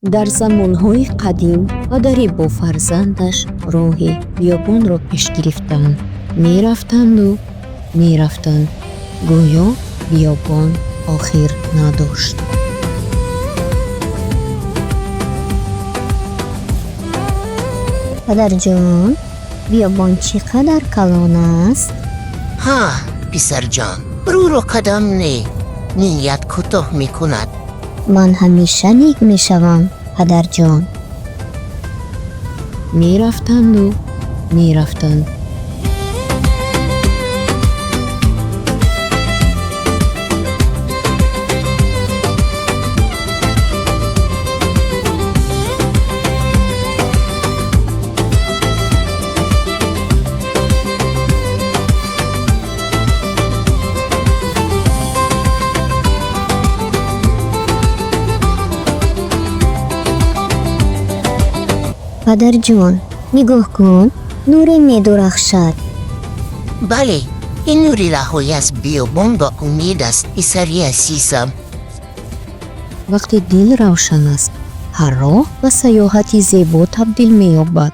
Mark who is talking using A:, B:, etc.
A: Дар замонҳои қадим падаре бо фарзандаш роҳи биёбонро пеш гирифтанд. Мерафтанду мерафтанд, гӯё биёбон охир надошт. Падарҷон, биёбон чӣ қадар калон аст?
B: Ҳа, писарҷон, рӯро қадам не, ният кӯтоҳ мекунад.
A: Ман ҳамеша нек мешавам, падарҷон. Мерафтанду мерафтанд. Падарҷон, нигоҳ кун, нуре медурахшад.
B: Бале, ин нури раҳоӣ аз биёбон ба умед аст, писари азизам.
A: Вақте дил равшан аст, ҳар роҳ ба саёҳати зебо табдил меёбад.